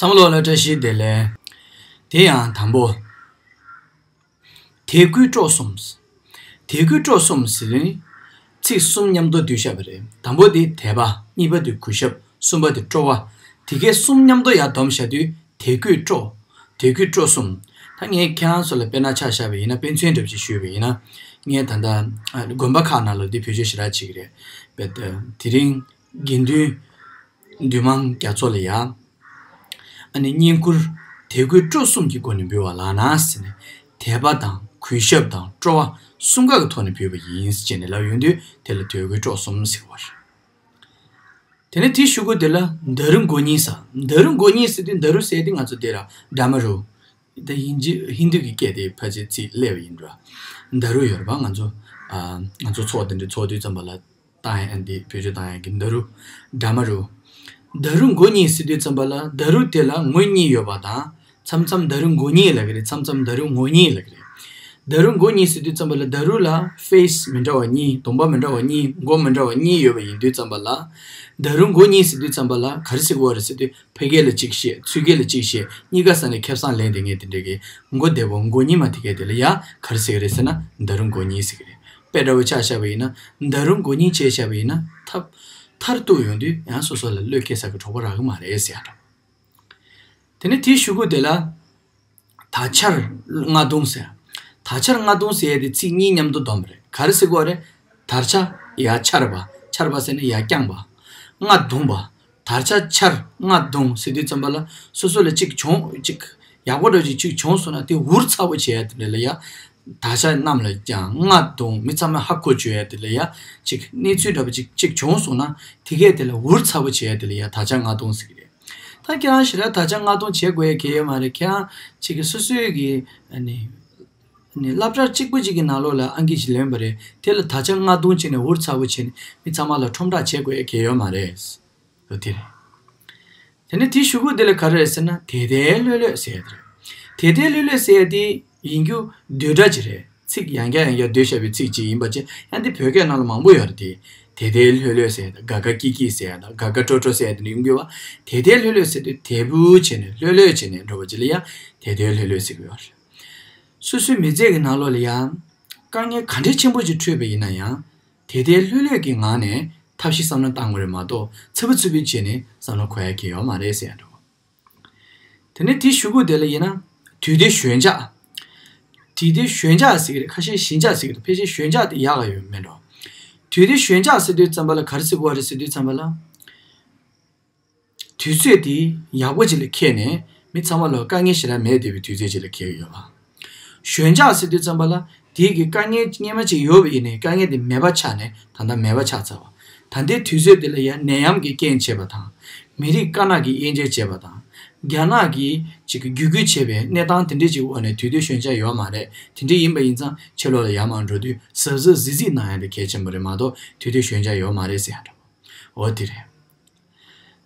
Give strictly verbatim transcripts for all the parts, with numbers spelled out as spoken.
ཚང་མ་ལོ་ལ་བཀྲ་ཤིས་བདེ་ལེགས། དེ་ཡང་དང་པོ། དད་གུས་སྤྲོ་གསུམ། དད་གུས་སྤྲོ་གསུམ་ཟེར་ནི། ཚིག་གསུམ་མཉམ་དུ་བསྡུས་བཞག་པ་རེད། དང་པོ་དེ་དད་པ། གཉིས་པ་དེ་གུས་ཞབས། གསུམ་པ་དེ་སྤྲོ་བ། དེ་གའི་གསུམ་མཉམ་དུ་ཡར་བསྡོམས་བཞག་དུས་དད་གུས་སྤྲོ། དད་གུས་སྤྲོ་གསུམ། ད་ངས་ཁྱེད་རང་ཚོ་ལ་དཔེར་ན་ཆ་བཞག་པ་ཡིན་ན། དཔེ་མཚོན་འདྲ་པོ་ཅིག་ཞུས་པ་ཡིན་ན། ངས་ད་ལྟ་དགོན་པ་ཁག་ནང་ལ་འདི་བེད་སྤྱོད་ཞེ་དྲག་བྱེད་ཀྱི་རེད། དཔེ་དེ་རིང་དགེ་འདུན་འདུས་མང་རྒྱ་མཚོ་ལ་ཡ། ཨ་ནི་བསྙེན་བཀུར་དད་གུས་སྤྲོ་གསུམ་གྱི་སྒོ་ནས་འབུལ་བ་ལགས་ན་ཟེར་ནས། དད་པ་དང་གུས་ཞབས་དང་སྤྲོ་བ་གསུམ་ཀ་གི་ཐོག་ནས་འབུལ་བ་ཡིན་ཟེར་ནས་ལབ་ཡོང་དུས། དེ་ལ་དད་གུས་སྤྲོ་གསུམ་ཟེར་བ་རེད། དེ་ནས་དེའི་གཞུག་གུ་དེ་ལ་ཌཱ་རུ་མགོ་བརྙན་ཟེར། ཌཱ་རུ་མགོ་བརྙན་ཟེར་དུས། ཌཱ་རུ་ཟེར་དེ་ང་ཚོ་དེ་ར་ཌཱ་མ་རུ། ད་ཧིན་ཇི་ཧིན་དུ་གི་སྐད་དེ་ཕལ་ཆེར་ཚིག་སླེབས་པ་ཡིན་འགྲོ། ཌཱ་རུ་ཡོད་རེད་པ། ང་ཚོ་ཨ་ང་ཚོ་ཚོགས་དེ་འདྲ་ཚོགས་དུས་ཙམ་པ་ལ་བཏང་ཡ་འདི་བེད་སྤྱོད་བཏང་ཡ་གི་ཌཱ་རུ། ཌཱ་མ་རུ། ཌཱ་རུ་མགོ་བརྙན་ཟེར་དུས་ཙམ་པ་ལ། ཌཱ་རུ་དེ་ལ་ངོས་གཉིས་ཡོད་པ་དང་། མཚམས་མཚམས་ཌཱ་རུ་མགོ་བརྙན་ལབ་ཀྱི་རེད། མཚམས་མཚམས་ཌཱ་རུ་ངོ་བརྙན་ལབ་ཀྱི་རེད། ཌཱ་རུ་མགོ་བརྙན་ཟེར་དུས་ཙམ་པ་ལ། ཌཱ་རུ་ལ་ཕེ་སི་མི་འདྲ་བ་གཉིས། གདོང་པ་མི་འདྲ་བ་གཉིས། མགོ་མི་འདྲ་བ་གཉིས་ཡོད་པ་ཡིན་དུས་ཙམ་པ་ལ། ཌཱ་རུ་མགོ་བརྙན་ཟེར་དུས་ཙམ་པ་ལ་ག་རེ་ཟེར་དགོས་རེད་ཟེར་དུས། ཕ་སྐད་ལ་གཅིག་བཤད། ཚུལ་སྐད་ལ་གཅིག་བཤད། གཉིས་ཀ་ས་ནས་ཁེ་བཟང་ལེན་བསྡད་མཁན་དེ་འདྲ་གི་མགོ་བདེ་པོ་མགོ་རྙིང་མ་དེ་གས་དེ་ལ་ཡ་ག་རེ་ཟེར་གི་རེད་ཟེར་ན། ཌཱ་རུ་མགོ་བརྙན་ཟེར་གི་རེད། དཔེ་འདྲ་བོ་ཆ་བཞག་པ་ཡིན་ན། ཌཱ་རུ་མགོ་བརྙན་བྱས་བཞག་པ་ཡིན་ན། ཐབས་མཐར་གཏུགས་ཡོང་དུས་ཡང་སོ་སོ་ལ་བློས་འཁེལ་ས་གི་གྲོགས་པོ་རག་གི་མ་རེད་ཟེར་ཡ་འདྲ་བོ། དེ་ནས་དེའི་གཞུག་གུ་དེ་ལ་དར་ཆར་རྔ་རྡུང་ཟེར། དར་ཆར་རྔ་རྡུང་ཟེར་ཡ་དེ་ཚིག་གཉིས་མཉམ་དུ་བསྡོམས་པ་རེད། ག་རེ་ཟེར་དགོས་རེད། དར་ཆ་ཡར་ཆར་བ། ཆར་བ་ཟེར་ན་ཡར་བརྐྱངས་པ། རྔ་རྡུང་བ། དར་ཆ་ཆར་རྔ་རྡུང་ཟེར་དུས་ཙམ་པ་ལ། སོ་སོ་ལ་གཅིག་བྱུང་། གཅིག་ཡག་པོ་འདྲ་ཅིག་གཅིག་བྱུང་སོང་ན་དེ་འུར་ཚ་པོ་བྱེད་ཡ་དེ་འདྲ་ལ་ཡ། དར་ཆ་གནམ་ལ་བརྐྱངས། རྔ་རྡུང་། མི་ཚང་མ་ཧ་གོ་བཅུག་ཡ་དེ་ལ་ཡ། གཅིག་གནས་ཚུལ་འདྲ་པོ་གཅིག་གཅིག་བྱུང་སོང་ན། དེ་གས་དེ་ལ་འུར་ཚ་པོ་བྱེད་ཡ་དེ་ལ་ཡ་དར་ཆ་རྔ་རྡུང་ཟེར་གི་རེད། ད་ཁྱེད་རང་ཞེ་དྲག་དར་ཆ་རྔ་རྡུང་བྱེད་དགོས་ཡ་གལ་ཡོད་མ་རེད། ཁྱེད་རང་གཅིག་གི་སོ་སོའི་གི་ཨ་ནི་ནི་སློབ་གྲྭ་གཅིག་པུ་གཅིག་གི་ནང་ལོགས་ལ་ཨང་ཀི་ཞིག་ལེན་པ་རེད། དེ་ལ་དར་ཆ་རྔ་རྡུང་བྱས་ནས་འུར་ཚ་པོ་བྱས་ནས་མི་ཚང་མ་ལ་ཁྲོམ་བསྒྲགས་བྱེད་དགོས་ཡ་གལ་ཡོད་མ་རེད། འོ་དེ་རེད། དེ་ནས་དེའི་གཞུག་གུ་དེ་ལ་ག་རེ་རེད་ཟེར་ན། དད་དད་ལྷོད་ལྷོད་ཟེར་ཡ་དེ་རེད། དད་དད་ལྷོད་ལྷོད་ཟེར་ཡ་དེ་ཡིན་རྒྱུ་བསྡུས་སྒྲ་ཅིག་རེད། ཚིག་ཡང་བསྐྱར་ཡང་བསྐྱར་བསྡུས་བཞག་པའི་ཚིག་ཅིག་ཡིན་པ་བྱས། ཡང་དེ་བོད་སྐད་ནང་ལ་མང་པོ་ཡོད་རེད་དེ། དད་དད་ལྷོད་ལྷོད་ཟེར་ཡ་དང་། དགའ་དགའ་སྐྱིད་སྐྱིད་ཟེར་ཡ་དང་། གྲོགས་གྲོགས་ཟེར་ཡ་དེ་འདྲ་ཡོང་གི་ཡོད་པ། དད་དད་ལྷོད་ལྷོད་ཟེར་དུས་དལ་བུ་བྱས་ནས་ལྷོད་ལྷོད་བྱས་ནས་འགྲོ་བ་ཅིག་ལ་ཡང་དད་དད་ལྷོད་ལྷོད་ཟེར་གི་ཡོད་རེད། སོ་སོའི་མི་ཚེ་གི་ནང་ལོགས་ལ་ཡང་དཀའ་ངལ་ག་འདྲའི་ཆེན་པོ་ཅིག་འཕྲད་པ་ཡིན་ན་ཡང་། དད་དད་ལྷོད་ལྷོད་ཀྱི་ངང་ནས་ཐབས་ཤེས་བསམ་བློ་བཏང་དགོས་རེད་མ་གཏོགས། ཚིབ་པ་ཚིབ་པ་བྱས་ནས་བསམ་བློ་འཁོར་ཡ་གི་ཡོད་མ་རེད་ཟེར་ཡ་འདྲ་བོ། དེ་ནས་དེའི་གཞུག་གུ་དེ་ལ་ཡིན་ན། དུས་དེ་ཞོད་འཇགས། དུས་དེ་ཞོད་འཇགས་ཟེར་གི་རེད། ཁ་ཤས་ཞི་འཇགས་ཟེར་གི་འདུག་ཕལ་ཆེར་ཞོད་འཇགས་དེ་ཡག་ག་ཡོད་མེད་འགྲོ། དུས་དེ་ཞོད་འཇགས་ཟེར་དུས་ཙམ་པ་ལ་ག་རེ་ཟེར་དགོས་རེད་ཟེར་དུས་ཙམ་པ་ལ། དུས་ཚོད་དེ་ཡག་པོ་ཅིག་ལ་འཁེལ་ནས། མི་ཚང་མ་ལ་དཀའ་ངལ་ཞེ་དྲག་མེད་བསྡད་པའི་དུས་ཚོད་ཅིག་ལ་འཁེལ་གི་ཡོད་པ། ཞོད་འཇགས་ཟེར་དུས་ཙམ་པ་ལ། དེའི་གི་དཀའ་ངལ་སྔོན་མ་ཅིག་ཡོད་པ་ཡིན་ནའི་དཀའ་ངལ་དེ་མེད་པ་ཆགས་ནས་ད་ལྟ་མེད་པ་ཆགས་ཚར་བ། ད་ལྟའི་དུས་ཚོད་འདི་ལ་ཡང་ནད་ཡམས་ཀྱི་རྐྱེན་བྱས་པ་དང་། མི་རིགས་དཀར་ནག་གི་དབྱེ་འབྱེད་བྱས་པ་དང་། རྒྱ་ནག་གིས་ཅིག་གི་བརྒྱུད་སྐུལ་བྱས་པའི་གནས་སྟངས་དེ་འདྲས་ཅིག་འོག་ནས་དུས་དེ་ཞོད་འཇགས་ཡོད་མ་རེད། དེ་འདྲས་ཡིན་པ་ཡིན་ཙང་ཕྱི་ལོགས་ལ་ཡར་མར་འགྲོ་དུས་གཟབ་གཟབ་གཟིགས་གཟིགས་གནང་ཡ་དེ་གལ་ཆེན་པོ་རེད་མ་གཏོགས། དུས་དེ་ཞོད་འཇགས་ཡོད་མ་རེད་ཟེར་ཡ་འདྲ་བོ། འོ་དེ་རེད།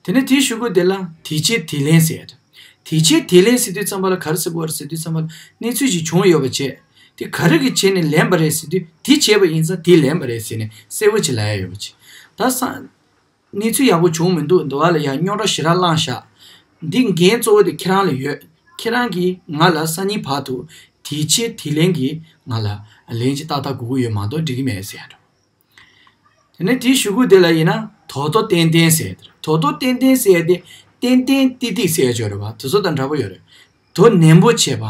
དེ་ནས་དེའི་གཞུག་གུ་དེ་ལ་དེ་བྱས་དེ་ལན་ཟེར་ཡ་དེ། དེ་བྱས་དེ་ལན་ཟེར་དུས་ཙམ་པ་ལ་ག་རེ་ཟེར་དགོས་རེད་ཟེར་དུས་ཙམ་པ་ལ། གནས་ཚུལ་ཅིག་བྱུང་ཡོད་པ་བྱས། དེ་ག་རེ་གི་བྱས་ནས་ལན་པ་རེད་ཟེར་དུས། དེ་བྱས་པ་ཡིན་ཙང་དེ་ལན་པ་རེད་ཟེར་ནས་གསལ་པོ་ཅིག་ལབ་ཡ་ཡོད་པ་བྱས། ད་ས། གནས་ཚུལ་ཡག་པོ་བྱུང་མི་འདུག་འདི་བ་ལ་ཡང་རྙོག་དྲ་ཞེ་དྲག་བསླངས་བཞག་འདི་འགན་གཙོ་བོ་དེ་ཁྱེད་རང་ལ་ཡོད། ཁྱེད་རང་གིས་ང་ལ་སང་ཉིན་བར་དུ་དེ་བྱས་དེ་ལན་གྱིས་ང་ལ་ལན་ཅིག་ཏག་ཏག་དགོས་ཀྱི་ཡོད་མ་གཏོགས་འགྲིག་གི་མེད་ཟེར་ཡ་འདྲ། དེ་ནས་དེའི་གཞུག་གུ་དེ་ལ་ཡིན་ན། དོ་དོ་ཏན་ཏན་ཟེར་ཡ་དེ་རེད། དོ་དོ་ཏན་ཏན་ཟེར་ཡ་དེ། ཏན་ཏན་ཏིག་ཏིག་ཟེར་ཡ་ཅིག་ཡོད་རེད་པ། དེ་ཚོ་དང་འདྲ་པོ་ཡོད་རེད། དོ་ནན་པོ་བྱས་པ།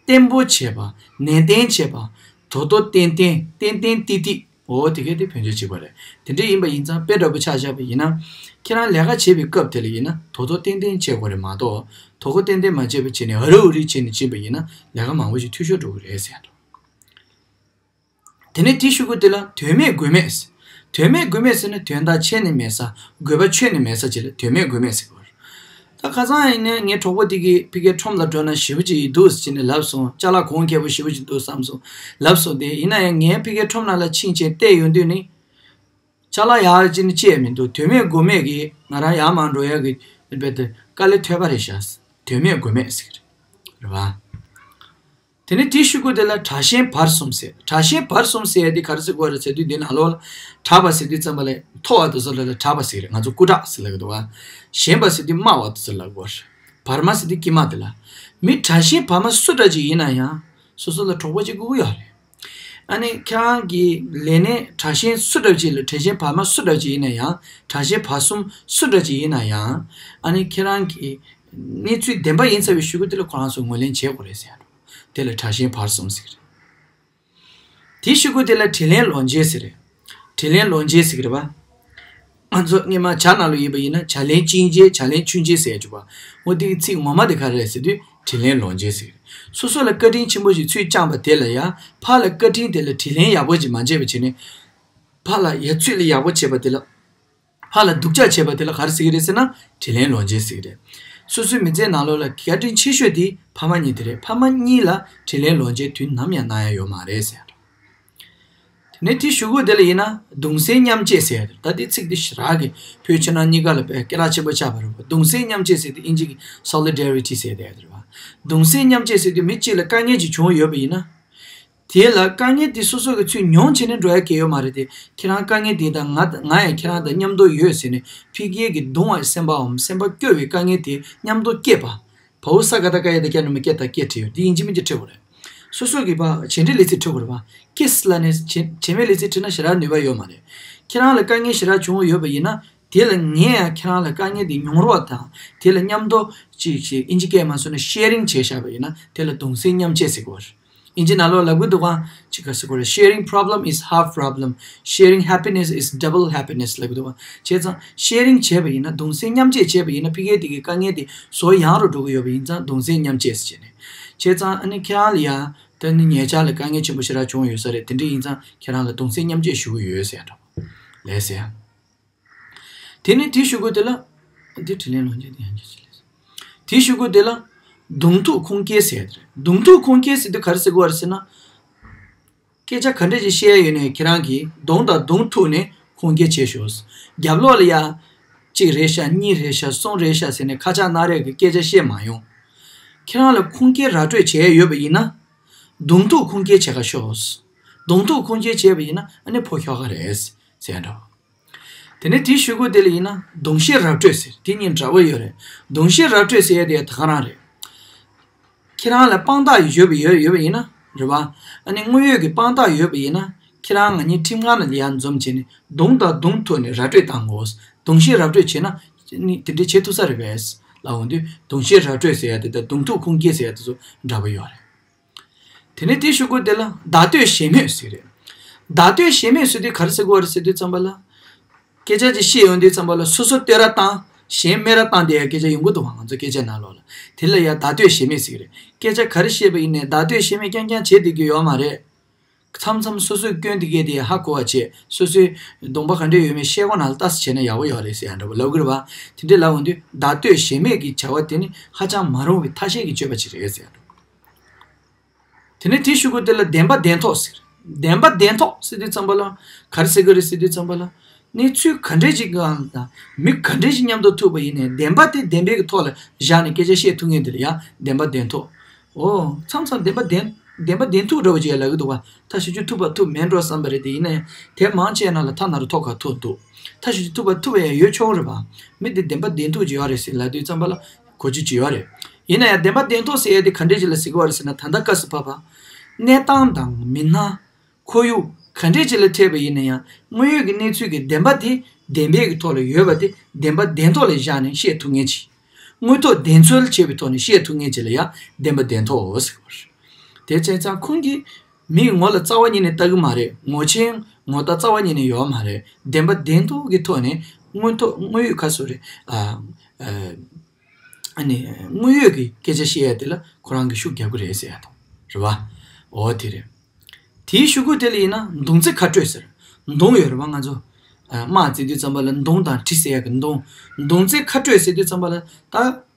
བརྟན་པོ་བྱས་པ། ནན་ཏན་བྱས་པ། དོ་དོ་ཏན་ཏན། ཏན་ཏན་ཏིག་ཏིག་འོ་དེ་གས་དེ་ཕན་ཆད་གཅིག་པ་རེད། དེ་འདྲ་ཡིན་པ་ཡིན་ཙང་དཔེ་འདྲ་པོ་ཆ་བཞག་པ་ཡིན་ན། ཁྱེད་རང་ལས་ཀ་བྱེད་པའི་སྐབས་དེ་ལ་ཡིན་ན་དོ་དོ་ཏན་ཏན་བྱེད་དགོས་རེད་མ་གཏོགས། དོ་གོ་ཏན་ཏན་མ་བྱས་པ་བྱས་ནས་ཨ་རུ་ཨུ་རུ་བྱས་ནས་ཕྱིན་པ་ཡིན་ན་ལས་ཀ་མང་པོ་ཞིག་འཐུས་ཤོར་འགྲོ་གི་རེད་ཟེར་ཡ་འདྲ། དེ་ནས་དེའི་གཞུག་གུ་དེ་ལ་དོན་མེད་དགོས་མེད་ཟེར། དོན་མེད་དགོས་མེད་ཟེར་ན་དོན་དག་ཆད་ནས་མེད་ས། དགོས་པ་ཆོད་ནས་མེད་ས་ཅིག་ལ་དོན་མེད་དགོས་མེད་ཟེར་གི་རེད། ད་ཁ་སང་ཡིན་ན་ངའི་གྲོགས་པོ་དེ་གིས་ཕ་གིའི་ཁྲོམ་ལ་འགྲོ་ན་ཞེ་པོ་ཅིག་འདུག་ཟེར་ནས་ལབ་སོང་། ཅ་ལག་གོང་ཁེ་པོ་ཞེ་པོ་ཅིག་འདུག་བསམ་སོང་ལབ་སོང་། དེ་ཡིན་ན་ཡང་ངའི་ཕ་གིའི་ཁྲོམ་ནང་ལ་ཕྱིན་བྱས་བལྟས་ཡོང་དུས་ནི། ཅ་ལག་ཡག་ཅིག་ནི་ཅི་ཡང་མི་འདུག་དོན་མེད་དགོས་མེད་ཀྱིས་ང་རང་ཡར་མར་འགྲོ་ཡག་གི་རྦད་དེ་དཀའ་ལས་ཐོབ་པ་རེད་ཤག་དོན་མེད་དགོས་མེད་ཟེར་གི་རེད། རེད་བ། དེ་ནས་དེའི་གཞུག་གུ་དེ་ལ་དྲག་ཞན་བར་གསུམ་ཟེར། དྲག་ཞན་བར་གསུམ་ཟེར་ཡ་དེ་ག་རེ་ཟེར་དགོས་རེད་ཟེར་དུས། འདི་ནང་ལོགས་ལ་དྲག་པ་ཟེར་དུས་ཙམ་པ་ལ་མཐོ་བ་དེ་ཚོ་ལ་ལ་དྲག་པ་ཟེར་གི་རེད། ང་ཚོ་སྐུ་དྲག་ཟེར་ལབ་གི་འདུག་བ། ཞན་པ་ཟེར་དུས་དམའ་བ་དེ་ཚོ་ལབ་དགོས་རེད། བར་མ་ཟེར་དུས་དཀྱིལ་མ་དེ་ལ། མི་དྲག་ཞན་བར་མ་སུ་འདྲ་ཅིག་ཡིན་ན་ཡང་སོ་སོ་ལ་གྲོགས་པོ་ཅིག་དགོས་ཀྱི་ཡོད་རེད། ཨ་ནི་ཁྱེད་རང་གི་ལས་སྣེ་དྲག་ཞན་སུ་འདྲ་ཅིག་ལ་དྲག་ཞན་བར་མ་སུ་འདྲ་ཅིག་ཡིན་ན་ཡང་། དྲག་ཞན་བར་གསུམ་སུ་འདྲ་ཅིག་ཡིན་ན་ཡང་། ཨ་ནི་ཁྱེད་རང་གི་གནས་ཚུལ་བདེན་པ་ཡིན་ཚར་བའི་གཞུག་གུ་དེ་ལ་ཁོ་རང་ཚོས་ངོས་ལེན་བྱེད་དགོས་རེད་ཟེར་ཡ་འགྲོ། དེ་ལ་དྲག་ཞན་བར་གསུམ་ཟེར་གྱི་རེད། དེའི་གཞུག་གུ་དེ་ལ་དྲིན་ལན་ལོག་འཇལ་ཟེར་རེད། དྲིན་ལན་ལོག་འཇལ་ཟེར་གྱི་རེད་པ། ང་ཚོ་སྔོན་མ་བྱ་ནང་ལོགས་ཡིན་པ་ཡིན་ན་བྱ་ལན་ཅིང་འཇལ། བྱ་ལན་ཆུང་འཇལ་ཟེར་ཡ་བྱུག་པ། འོ་དེ་གི་ཚིག་ངོ་མ་དེ་ག་རེ་རེད་ཟེར་དུས་དྲིན་ལན་ལོག་འཇལ་ཟེར་གྱི་རེད། སོ་སོ་ལ་བཀའ་དྲིན་ཆེན་པོ་ཞིག་ཚུར་བསྐྱངས་པ་དེ་ལ་ཡང་ཕར་ལ་བཀའ་དྲིན་དེ་ལ་དྲིན་ལན་ཡག་པོ་ཅིག་མ་འཇལ་བ་བྱས་ནས། ཕར་ལ་ཡ་ཚུར་ལ་ཡག་པོ་བྱས་པ་དེ་ལ། ཕར་ལ་སྡུག་ཅག་བྱས་པ་དེ་ལ་ག་རེ་ཟེར་གྱི་རེད་ཟེར་ན་དྲིན་ལན་ལོག་འཇལ་ཟེར་གྱི་རེད། སོ་སོའི་མི་ཚེའི་ནང་ལོགས་ལ་བཀའ་དྲིན་ཆེ་ཤོས་དེ་ཕ་མ་གཉིས་དེ་རེད། ཕ་མ་གཉིས་ལ་དྲིན་ལན་ལོག་འཇལ་དུས་ནམ་ཡང་གནང་ཡ་ཡོད་མ་རེད་ཟེར་ཡ་འདྲ། དེ་ནས་དེའི་གཞུག་གུ་དེ་ལ་ཡིན་ན་གདུང་སེམས་མཉམ་བསྐྱེད་ཟེར་ཡ་དེ། ད་དེ་ཚིག་དེ་ཞེ་དྲག་གི་བོད་ཕྱི་ནང་གཉིས་ཀ་ལ་དཔེ་སྐད་གྲགས་ཆེན་པོ་ཆགས་པ་རེད་པ། གདུང་སེམས་མཉམ་བསྐྱེད་ཟེར་དེ་ཨིན་ཇི་གི་སོ་ལི་ཌེ་རི་ཊི་ཟེར་དེ་ཡ་དེ་རེད་པ། གདུང་སེམས་མཉམ་བསྐྱེད་ཟེར་དུས་མི་གཅིག་ལ་དཀའ་ངལ་ཅིག་བྱུང་ཡོད་པ་ཡིན་ན། དེ་ལ་དཀའ་ངལ་དེ་སོ་སོ་གི་ཚུར་མྱོང་བྱས་ནས་འགྲོ་ཡ་གལ་ཡོད་མ་རེད་དེ། ཁྱེད་རང་དཀའ་ངལ་དེ་དང་ང་ང་ཡང་ཁྱེད་རང་དང་མཉམ་དུ་ཡོད་ཟེར་ནས་ཕ་གི་གི་གདུང་བའི་སེམས་པའམ་སེམས་པ་སྐྱོ་བའི་དཀའ་ངལ་དེ་མཉམ་དུ་སྐྱེས་པ། བའོ་ས་ག་བཏགས་སྐ་ཡ་བཏགས་སྐྱ་འགྲེང་བུ་སྐྱེ་དང་སྐྱེ་བྲིས་ཡོད་དེ་ཡིན་གཅིག་མིན་གཅིག་བྲི་དགོས་རེད། སོ་སོ་གི་བ་བྱེད་འབྲེལ་ལས་ཚིག་བྲི་དགོས་རེད་པ། ཀིས་ལ་ནི་བྱེད་བྱེད་མེད་ལས་ཚིག་བྲིས་ན་ཞེ་དྲག་ནུས་པ་ཡོད་མ་རེད། ཁྱེད་རང་ལ་དཀའ་ངལ་ཞེ་དྲག་བྱུང་ཡོད་པ་ཡིན་ན། དེ་ལ་ངས་ཡང་ཁྱེད་རང་ལ་དཀའ་ངལ་དེ་མྱོང་རོགས་དང་དེ་ལ་མཉམ་དུ་ཅིག་ཅིག་ཨིན་ཇི་སྐད་མ་སོང་ན་ཤེ་རིང་བྱས་བཞག་པ་ཡིན་ན་དེ་ལ་གདུང་སེམས་མཉམ་བསྐྱེད་ཟེར་གོ། ཨིན་ཇི་ནང་ལོགས་ལབ་གི་འདུག་ག་ཅིག་ག་ཟེར་གོ་རེད། Sharing problem is half problem. Sharing happiness is double happiness ལབ་གི་འདུག་ག་བྱས་ཙང་ཤེ་རིང་བྱས་པ་ཡིན་ན་གདུང་སེམས་མཉམ་བསྐྱེད་བྱས་པ་ཡིན་ན་ཕ་གི་དེ་གི་དཀའ་ངལ་དེ་བཟོ་ཡང་རུ་འགྲོ་གི་ཡོད་པ་ཡིན་ཙང་གདུང་སེམས་མཉམ་བསྐྱེད་ཟེར་བྱས་ནས། བྱས་ཙང་ཨ་ནི་ཁྱེད་རང་ལ་ཡ་ད་ནི་ཉེ་ཆར་ལ་དཀའ་ངལ་ཆེན་པོ་ཞེ་དྲག་བྱུང་ཡོད་ས་རེད། དེ་འདྲ་ཡིན་ཙང་ཁྱེད་རང་ལ་གདུང་སེམས་མཉམ་བསྐྱེད་ཞུ་གི་ཡོད་ཟེར་ཡ་འདྲ་པོ་ལས་ཟེར་ཡ། དེ་ནས་དེའི་གཞུག་གུ་དེ་ལ། འདི་དྲིན་ལན་ལོག་འཇལ་དེ་ཡང་འཇལ་ཅི་ལས་ཟེར། དེའི་གཞུག་གུ་དེ་ལ། གདོང་ཐུག་ཁུངས་སྐྱེལ་ཟེར་ཡ་དེ་རེད། གདོང་ཐུག་ཁུངས་སྐྱེལ་ཟེར་དུས་ག་རེ་ཟེར་དགོས་པ་རེད་ཟེར་ན། སྐད་ཆ་ག་འདྲ་ཞིག་བཤད་ཡ་ཡོད་ནའི་ཁྱེད་རང་གིས་གདོང་དང་གདོང་ཐུག་ནས་ཁུངས་སྐྱེལ་བྱས་ཤོག་རྒྱབ་ལོགས་ལ་ཡ། གཅིག་རེད་ཤག་གཉིས་རེད་ཤག་གསུམ་རེད་ཤག་ཟེར་ནས་ཁ་ཆག་སྣ་རལ་གྱི་སྐད་ཆ་བཤད་མ་ཡོང་། ཁྱེད་རང་ལ་ཁུངས་སྐྱེལ་ར་སྤྲོད་བྱས་ཡ་ཡོད་པ་ཡིན་ན། གདོང་ཐུག་ཁུངས་སྐྱེལ་བྱེད་ག་ཤོག་གདོང་ཐུག་ཁུངས་སྐྱེལ་བྱས་པ་ཡིན་ན་ཨ་ནི་ཕོ་ཤོག་ག་རེད། ཟེར་འདྲ། དེ་ནས་དེའི་གཞུག་གུ་དེ་ལ་ཡིན་ན་གདུང་ཤེས་ར་སྤྲོད་ཟེར་དེ་གཉིས་འདྲ་བོ་ཡོད་རེད། གདུང་ཤེས་ར་སྤྲོད་ཟེར་ཡ་དེ་ད་ག་རང་རེད། ཁྱེད་རང་ལ་དཔང་རྟགས་ཡོད་པ་ཡོད་ཡོད་པ་ཡིན་ན་རེད་བ། ཨ་ནི་དངོས་ཡོད་ཀྱི་དཔང་རྟགས་ཡོད་པ་ཡིན་ན་ཁྱེད་རང་ང་གཉིས་ཁྲིམས་ཁང་ལ་ཡར་འཛོམས་བྱས་ནས་གདོང་དང་གདོང་ཐུག་ནས་ར་སྤྲོད་བཏང་དགོས། གདུང་ཤེས་ར་སྤྲོད་བྱས་ན་ནི་དེ་འདྲ་བྱེད་ཐུབ་ས་རེད་པས། ལབ་འོང་དུས་གདུང་ཤེས་ར་སྤྲོད་ཟེར་ཡ་དེ་དང་གདོང་ཐུག་ཁུངས་སྐྱེལ་ཟེར་ཡ་དེ་ཚོ་འདྲ་བོ་ཡོད་རེད། དེ་ནས་དེའི་གཞུག་གུ་དེ་ལ་བརྡ་སྤྲོད་ཞེན་མེད་ཟེར་རེད། བརྡ་སྤྲོད་ཞེན་མེད་ཟེར་དུས་ག་རེ་ཟེར་དགོས་རེད་ཟེར་དུས་ཙམ་པ་ལ། སྐད་ཆ་ཅིག་བཤད་ཡོང་དུས་ཙམ་པ་ལ་སོ་སོ་བསྟོད་ར་བཏང་གཞན་སྨད་ར་བཏང་བསྡད་ཡ་སྐད་ཆ་ཡོང་གི་འདུག་བ། ང་ཚོ་སྐད་ཆ་ནང་ལོགས་ལ། དེ་ལ་ཡ་བརྡ་སྤྲོད་ཞེན་མེད་ཟེར་གི་རེད། སྐད་ཆ་ག་རེ་བཤད་པ་ཡིན་ནའི་བརྡ་སྤྲོད་ཞེན་མེད་རྐྱང་རྐྱང་བྱེད་བསྡད་རྒྱུ་ཡོད་མ་རེད། མཚམས་མཚམས་སོ་སོའི་སྐྱོན་དེ་གས་དེ་ཧ་གོ་བ་བྱས་སོ་སོའི་གདོང་པ་ག་འདྲ་ཡོད་མེད་ཤེལ་སྒོ་ནང་ལ་ལྟ་ས་བྱས་ན་ཡག་པོ་ཡོད་རེད་ཟེར་ཡ་འདྲ་པོ་ལབ་གི་རེད་བ། དེ་འདྲ་ལབ་འོང་དུས་བརྡ་སྤྲོད་ཞེན་མེད་ཀྱི་བྱ་བ་དེ་ནི་ཧ་ཅང་མ་རུང་བའི་ཐ་ཤལ་གྱི་སྤྱོད་པ་ཅིག་རེད་ཟེར་ཡ་འདྲ་པོ། དེ་ནས་དེའི་གཞུག་གུ་དེ་ལ་བདེན་པ་བདེན་ཐོག་ཟེར། བདེན་པ་བདེན་ཐོག་ཟེར་དུས་ཙམ་པ་ལ་ག་རེ་ཟེར་གི་རེད་ཟེར་དུས་ཙམ་པ་ལ། གནས་ཚུལ་ག་འདྲས་ཅིག་གང་དང་མི་ག་འདྲས་ཅིག་མཉམ་དུ་ཐུག་པ་ཡིན་ནའི་བདེན་པ་དེ་བདེན་པའི་གི་ཐོག་ལ་བཞག་ནས་སྐད་ཆ་བཤད་ཐུབ་མཁན་དེ་ལ་ཡང་བདེན་པ་བདེན་ཐོག་འོ། མཚམས་མཚམས་བདེན་པ་བདེན་བདེན་པ་བདེན་ཐུག་འདྲ་བོ་ཅིག་ལབ་གི་འདུག་བ། ཐ་ཤི་ཆུ་ཐུབ་པ་ཐུབ་མེད་འགྲོ་བསམ་པ་རེད་དེ་ཡིན་ནའི་དེ་མང་ཆེ་ན་ལ་ཐ་ན་རུ་ཐོག་ཁ་ཐུག་འདུག་ཐ་ཤི་ཆུ་ཐུབ་པ་ཐུབ་པ་ཡང་ཡོད་ཆོག་རེད་བ། མི་དེ་བདེན་པ་བདེན་ཐུག་ཅིག་ཡོད་རེད་ཟེར་ལབ་དུས་ཙམ་པ་ལ། གོ་རྒྱུ་ཅིག་ཡོད་རེད། ཡིན་ན་ཡང་བདེན་པ་བདེན་ཐོག་ཟེར་ཡ་དེ་ག་འདྲས་ཅིག་ལ་ཟེར་གི་བ་རེད་ཟེར་ན་ད་ལྟ་སྐབས་སུ་བབ་པ། གནས་སྟངས་དང་མི་སྣ། ཁོར་ཡུག་ག་འདྲས་ཅིག་ལ་འཕྲད་པ་ཡིན་ན་ཡང་དངོས་ཡོད་ཀྱི་གནས་ཚུལ་གྱི་བདེན་པ་དེ་བདེན་པའི་གི་ཐོག་ལ་ཡོད་པ་དེ་བདེན་པ་བདེན་ཐོག་ལ་བཞག་ནས་བཤད་ཐུབ་མཁན་ཅིག་དངོས་ཐོག་བདེན་འཚོལ་བྱེད་པའི་ཐོག་ནས་བཤད་ཐུབ་མཁན་ཅིག་ལ་ཡང་བདེན་པ་བདེན་ཐོག་ཟེར་གི་བ་རེད། དེ་བྱས་ཙང་ཁོང་གིས་མིའི་ངོ་ལ་རྩ་བ་ཉིད་ནས་ལྟ་གི་མ་རེད། ངོ་ཆེན་ངོ་ལྟ་རྩ་བ་ཉིད་ནས་ཡོད་མ་རེད། བདེན་པ་བདེན་ཐོག་གི་ཐོག་ནས་དངོས་ཐོག་དངོས་ཡོད་ཁ་སོ་རེད། ཨ། ཨ། ཨ་ནི་དངོས་ཡོད་ཀྱི་སྐད་ཆ་བཤད་ཡ་དེ་ལ་ཁོ་རང་གིས་ཤུགས་རྒྱབ་ཀྱི་རེད་ཟེར་ཡ་དང་རེད་བ། འོ་དེ་རེད། དེའི་གཞུག་གུ་དེ་ལ་ཡིན་ན་མདུང་རྩེ་ཁ་སྤྲོད་ཟེར། མདུང་ཡོད་རེད་བ་ང་ཚོ། ཨ། དམག་རྩེ་དུས་ཙམ་པ་ལ་མདུང་དང་གྲི་ཟེར་ཡ་གི་མདུང་། མདུང་རྩེ་ཁ་སྤྲོད་ཟེར་དུས་ཙམ་པ་ལ་ད་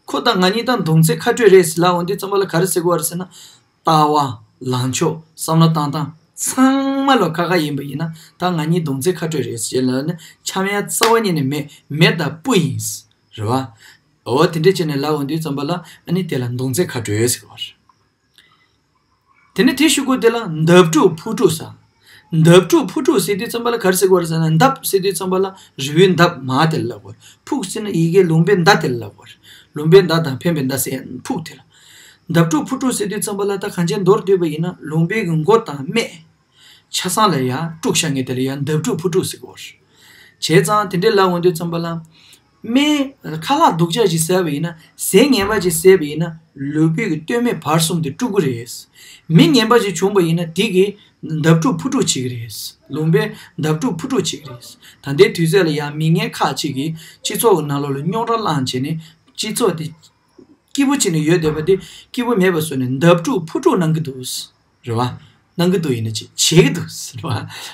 ཁོ་དང་ང་གཉིས་ད་མདུང་རྩེ་ཁ་སྤྲོད་རེད་ཟེར་ལབ་འོང་དུས་ཙམ་པ་ལ་ག་རེ་ཟེར་དགོས་བ་རེད་ཟེར་ན། ལྟ་བ། ལངས་ཕྱོགས། བསམ་བློ་བཏང་སྟངས་ཚང་མ་ལ་ཁ་ཁ་ཡིན་པ་ཡིན་ན་ད་ང་གཉིས་མདུང་རྩེ་ཁ་སྤྲོད་རེད་ཟེར་ལབ་ནས་འཆམ་ཡ་རྩ་བ་ཉིད་ནས་མེད། མེ་དང་སྤུ་ཡིན། རེད་བ། འོ་དེ་འདྲ་བྱས་ནས་ལབ་འོང་དུས་ཙམ་པ་ལ་ཨ་ནི་དེ་ལ་མདུང་རྩེ་ཁ་སྤྲོད་ཟེར་གི་བ་རེད། དེ་ནས་དེའི་གཞུག་གུ་དེ་ལ་འདབ་དཀྲུག་ཕུ་དཀྲུག་ཟེར། འདབ་དྲུག་ཕུ་དྲུག་ཟེར་དུས་ཙམ་པ་ལ་ག་རེ་ཟེར་དགོས་རེད་ཟེར་ན། འདབ་ཟེར་དུས་ཙམ་པ་ལ་རི་བོའི་འདབ་མ་དེ་ལ་ལབ་དགོས་རེད། ཕུག་ཟེར་ན་ཡི་གེ་ལུང་པའི་མདའ་དེ་ལ་ལབ་དགོས་རེད། ལུང་པའི་མདའ་དང་འཕེན་པའི་མདའ་ཟེར་ཕུག་དེ་ལ། འདབ་དྲུག་ཕུ་དྲུག་ཟེར་དུས་ཙམ་པ་ལ་ད་གང་ཅི་མདོར་བསྡུས་པ་ཡིན་ན་ལུང་པའི་གི་མགོ་དང་སྨད། ཆ་ཚང་ལ་ཡང་དཀྲུགས་བཞག་མཁན་དེ་ལ་ཡང་འདབ་དྲུག་ཕུ་དྲུག་ཟེར་གོ། བྱས་ཙང་དེ་འདྲའི་ལབ་འོང་དུས་ཙམ་པ་ལ། སྨན་ཁ་ལག་སྡུག་ཅག་ཅིག་ཟས་པ་ཡིན་ན། ཟས་ངན་པ་ཅིག་ཟས་པ་ཡིན་ན་ལུས་པོའི་གི་སྟོད་སྨད་བར་གསུམ་དེ་དཀྲུག་གི་རེད། མི་ངན་པ་ཅིག་བྱུང་པ་ཡིན་ན་དེ་གིས་འདབ་དཀྲུག་ཕུ་དཀྲུག་བྱེད་ཀྱི་རེད། ལུང་པའི་འདབ་དཀྲུག་ཕུ་དཀྲུག་བྱེད་ཀྱི་རེད། ད་ལྟའི་དུས་ཚོད་ལ་ཡང་མི་ངན་ཁག་ཅིག་གིས་སྤྱི་ཚོགས་ཀྱི་ནང་ལོགས་ལ་རྙོག་དྲ་བསླངས་བྱས་ནས་སྤྱི་ཚོགས་དེ་སྐྱིད་པོ་བྱས་ནས་ཡོད་བསྡད་པ་དེ་སྐྱིད་པོ་མེད་པ་བཟོས་ནས་འདབ་དཀྲུག་ཕུ་དཀྲུག་གནང་གི་འདུག། རེད་བ། གནང་གི་འདུག་ཡིན་ན་ཅི་བྱེད་ཀྱི་འདུག་ཟེར་བ།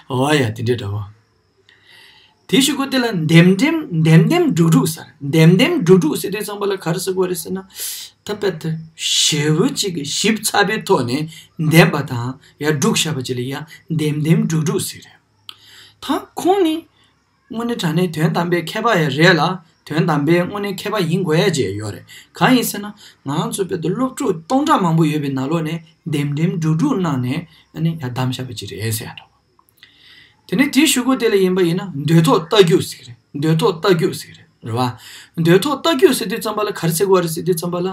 འོ་ཡ་དེ་འདྲའི་འདྲ་བོ། དེའི་གཞུག་གུ་དེ་ལ་འདེམས་འདེམས་འདེམས་འདེམས་སྒྲུག་སྒྲུག་ཟེར། འདེམས་འདེམས་སྒྲུག་སྒྲུག་ཟེར་དུས་ཙམ་པ་ལ་ག་རེ་ཟེར་དགོས་རེད་ཟེར་ན། ད་དཔེ་དེ་ཞེ་བོ་གཅིག་གི་ཞིབ་ཚགས་པའི་ཐོག་ནས་འདེམས་པ་དང་ཡ་སྒྲུག་བཞག་པ་ཅིག་ལ་ཡ་འདེམས་འདེམས་སྒྲུག་སྒྲུག་ཟེར་རེད། ད་ཁོང་ནི། དངོས་གནས་དྲང་གནས་དོན་དམ་པའི་མཁས་པ་ཡང་རེད་ལ། དོན་དམ་པའི་དངོས་གནས་མཁས་པ་ཡིན་དགོས་ཡ་ཅིག་ཡོད་རེད། གང་ཡིན་ཟེར་ན། ང་རང་ཚོ་དཔེ་དེ་སློབ་ཕྲུག་སྟོང་ཕྲག་མང་པོ་ཡོད་པའི་ནང་ལོགས་ནས་འདེམས་འདེམས་སྒྲུག་སྒྲུག་གནང་ནས་ཨ་ནི་ཡར་བདམས་བཞག་པ་ཅིག་རེད་ཟེར་ཡ་འདྲ་བོ། དེ་ནས་དེའི་གཞུག་གུ་དེ་ལ་ཡིན་པ་ཡིན་ན་འདོད་ཐོག་རྟ་རྒྱུག་ཟེར་གི་རེད། འདོད་ཐོག་རྟ་རྒྱུག་ཟེར་གི་རེད། རེད་བ། འདོད་ཐོག་རྟ་རྒྱུག་ཟེར་དུས་ཙམ་པ་ལ་ག་རེ་ཟེར་དགོས་རེད་ཟེར་དུས་ཙམ་པ་ལ།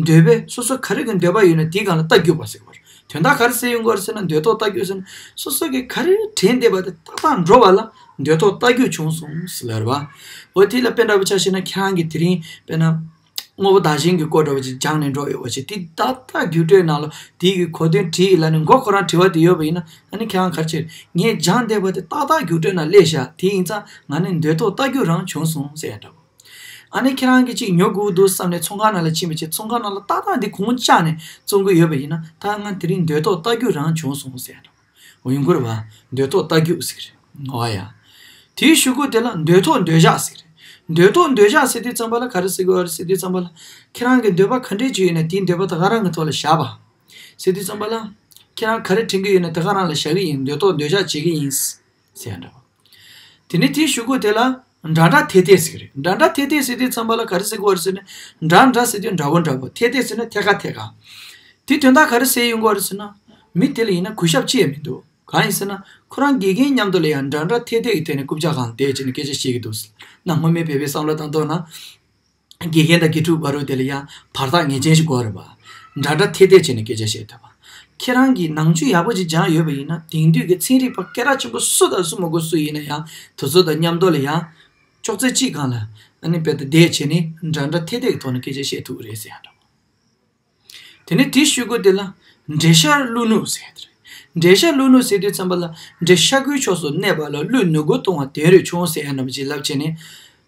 འདོད་པའི་སོ་སོ་ག་རེ་གི་འདོད་པ་ཡོད་ན་དེའི་སྒང་ལ་རྟ་རྒྱུག་པ་ཟེར་གི་རེད། དོན་དག་ག་རེ་ཟེར་ཡོང་གི་རེད་ཟེར་ན་འདོད་ཐོག་རྟ་རྒྱུག་ཟེར་ན། སོ་སོ་གི་ག་རེ་དྲན་བསྡད་པ་དེ་ཏག་ཏག་འགྲོ་བ་ལ་འདོད་ཐོག་རྟ་རྒྱུག་བྱུང་སོང་ཟེར་ལབ་རེད་བ། འོ་དེ་ལ་དཔེ་འདྲ་པོ་ཆ་བཞག་ན་ཁྱེད་རང་གི་དེ་རིང་དཔེར་ན། དངོས་པོ་བདག་གཞན་གྱི་སྐོར་འདྲ་བོ་ཅིག་སྦྱངས་ནས་འགྲོ་ཡོད་པ་ཅིག་དེ་ཏག་ཏག་རྒྱུགས་སྤྲོད་ནང་ལ་དེའི་གི་གོ་དོན་བྲིས་ཡིན་ལབ་ནས་མགོ་ཁོ་རང་བྲི་བ་དེ་ཡོད་པ་ཡིན་ན་ཨ་ནི་ཁྱེད་རང་ག་རེ་བྱེད། ངས་སྦྱངས་བསྡད་པ་དེ་ཏག་ཏག་རྒྱུགས་སྤྲོད་ནང་སླེབས་ཤག་དེ་ཡིན་ཙང་ང་ནི་འདོད་ཐོག་རྟ་རྒྱུག་རང་བྱུང་སོང་ཟེར་ཡ་འདྲ་བོ། ཨ་ནི་ཁྱེད་རང་གིས་ཅིག་ཉོ་དགོས་འདུག་བསམ་ནས་ཚོང་ཁང་ནང་ལ་ཕྱིན་པ་ཅིག་ཚོང་ཁང་ནང་ལ་ཏག་ཏག་འདི་གོང་བཅག་ནས་བཙོང་གི་ཡོད་པ་ཡིན་ན་ད་ང་དེ་རིང་འདོད་ཐོག་རྟ་རྒྱུག་རང་བྱུང་སོང་ཟེར་ཡ་འདྲ་བོ། འོ་ཡོང་གི་རེད་བ། འདོད་ཐོག་རྟ་རྒྱུག་ཟེར་གི་རེད། འོ་ཡ། དེའི་གཞུག་གུ་དེ་ལ་འདོད་ཐོག་འདོད་ཆགས་ཟེར་གི་རེད། འདོད་ཐོག་འདོད་ཆགས་ཟེར་དུས་ཙམ་པ་ལ་ག་རེ་ཟེར་གི་རེད་ཟེར་དུས་ཙམ་པ་ལ། ཁྱེད་རང་གི་འདོད་པ་ག་འདྲས་ཅིག་ཡོད་ན་དེའི་འདོད་པ་ད་ག་རང་གི་ཐོག་ལ་བཞག་པ། ཟེར་དུས་ཙམ་པ་ལ། ཁྱེད་རང་ག་རེ་དྲན་གི་ཡོད་ན་ད་ག་རང་ལ་བཞག་གི་ཡིན། འདོད་ཐོག་འདོད་ཆགས་བྱེད་ཀྱི་ཡིན། ཟེར་ཡ་འདྲ་བ། དེ་ནས་དེའི་གཞུག་གུ་དེ་ལ་འདྲ་འདྲ་འཐད་འཐད་ཟེར་གི་རེད། འདྲ་འདྲ་འཐད་འཐད་ཟེར་དུས་ཙམ་པ་ལ་ག་རེ་ཟེར་གི་ཡོད་རེད་ཟེར་ན། འདྲ་འདྲ་ཟེར་དུས་འདྲ་བོ་འདྲ་བོ། འཐད་འཐད་ཟེར་ན་ཐད་ཀ་ཐད་ཀ། དེ་དོན་དག་ག་རེ་ཟེར་ཡོང་གི་ཡོད་རེད་ཟེར་ན། མི་དེ་ལ་ཡིན་ན་གུས་ཞབས་ཅི་ཡང་མི་འདུག་གང་ཡིན་ཟེར་ན། ཁོ་རང་དགེ་རྒན་མཉམ་དུ་ལ་ཡང་འདྲ་འདྲ་འཐད་འཐད་ཀྱི་ཐད་ནས་རྐུབ་ཀྱག་སྒང་བསྡད་བྱས་ནས་སྐད་ཆ་བཤད་ཀྱི་འདུག་གནའ་སྔོན་མའི་བོད་པའི་བསམ་བློ་བཏང་ཐོག་ན། དགེ་རྒན་དང་དགེ་ཕྲུག་བར་དུ་དེ་ལ་ཡང་བར་ཐག་ངེས་ཅན་ཞིག་དགོས་རེད་པ། འདྲ་འདྲ་འཐད་འཐད་བྱས་ནས་སྐད་ཆ་བཤད་ཐུབ་པ། ཁྱེད་རང་གིས་ནང་ཆོས་ཡག་པོ་ཅིག་སྦྱངས་ཡོད་པ་ཡིན་ན་དེང་དུས་ཀྱི་ཚན་རིག་པ་སྐད་གྲགས་ཆེན་པོ་སུ་དང་སུ་མ་དགོས་སུ་ཡིན་ན་ཡང་དེ་ཚོ་དང་མཉམ་དུ་ལ་ཡང་། ཅོག་ཙེ་གཅིག་སྒང་ལ་ཨ་ནི་རྦད་དེ་བསྡད་བྱས་ནས་འདྲ་འདྲ་འཐད་འཐད་ཀྱི་ཐོག་ནས་སྐད་ཆ་བཤད་ཐུབ་ཀྱི་རེད་ཟེར་ཡ་འདྲ་བོ། དེ་ནས་དེའི་གཞུག་གུ་དེ་ལ་འགྲེལ་བཤད་བླུ་ནུ་ཟེར་ཡ་དེ་རེད། འགྲེལ་བཤད་བླུ་ནུ་ཟེར་དུས་ཙམ་པ་ལ་འགྲེལ་བཤད་ཀྱི་ཕྱོགས་སུ་གནས་པ་ལ་བླུ་ནུ་གུ་གཏོང་བ་དོན་རེ་ཆུང་ཟེར་ཡ་འདྲ་བོ་ཅིག་ལབ་བྱས་ནས།